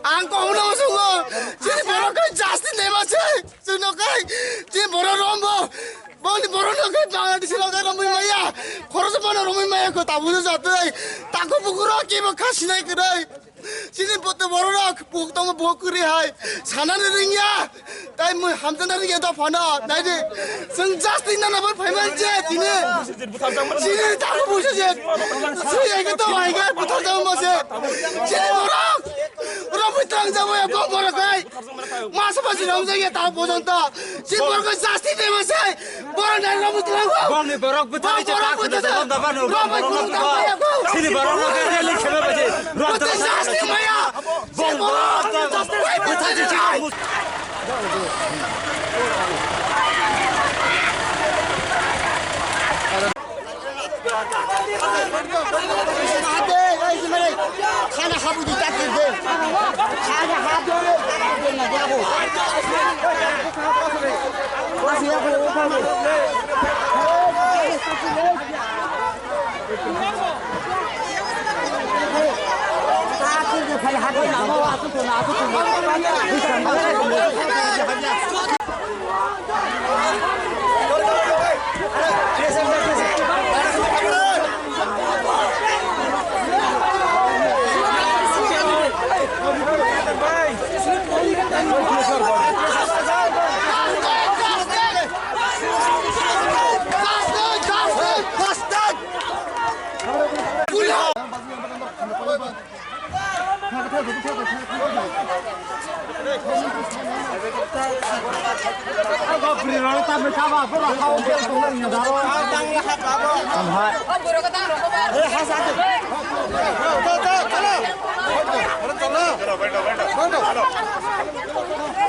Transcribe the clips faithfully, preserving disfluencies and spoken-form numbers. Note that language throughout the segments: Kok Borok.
Ang kok no sungo, chini borok khe justice nema se, chwngno khe, chini borok rombo, boni borok no khe Bangladesh loge romwi maya, khoroksa bono romwi maya ko tabujo jatwi, taku bukuro kibo khasinai kwrwi. Chini bote bororok buktongma buhok kwrwi hai sanani rwngya. Tai mui hamjana rwngya dophano. Naidi, chwng justice nana bai phaiman je tini. Chini taku busa je. Sui ege to hai ga buthar jama se. Chini borok. Romwi tlang jama ya ko borok hai. Masa masi romjak ya ta pojonto. Chini borok justice de ma se. Borok nai romwi tlang. Bongni borok buthar je ta kuda. Romwi tlang jama ya ko. Chini borok rally khebe baje. Buthar justice maya.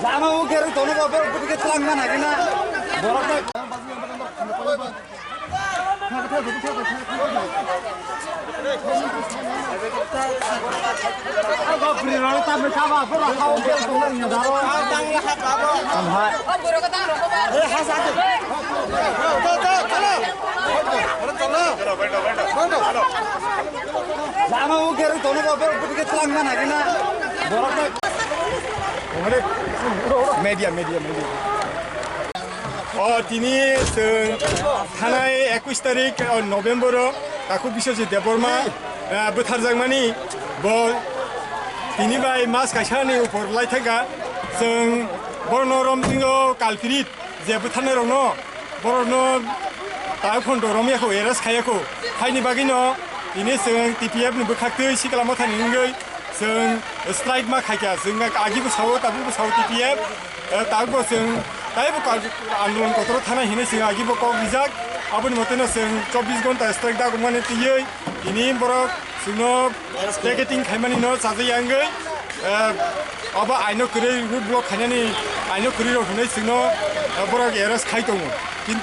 Lama o gari tono ba, bor budi ke tlang mana kena. Borok ta. Lama o gari tono ba, bor budi ke tlang mana kena. Borok ta. Media, media, media. O tini chwng thanai ekush tarik, o, November o Takhuk Biswajit Debbarma, eh, bwtharjakmani bo tini bai mas kaisa ni upor lai thangkha. Chwng borokno romjingo culprit je bwtharnai rokno, borokno tai phondo romya kho, arrest khaiya kho. Haini bagwino tini chwng T P F ni bwkhaktwi sikla mothani wngwi chwng strike ma khaikha, chwng agi bo sao, tabuk bo sao T P F, eh, tabuk bo chwng taibo kal-, andolon kotor thana hinwi chwng agi bo kok rijak. Aboni motono chwng chobbish ghonta strike dagokmani twiwi tini borok chwngno picketing khaimani no chajak ya wngwi, eh, abo aino kwrwi road block khainani aino kwrwi rok hinwi chwngno, eh, borok arrest khai tongo.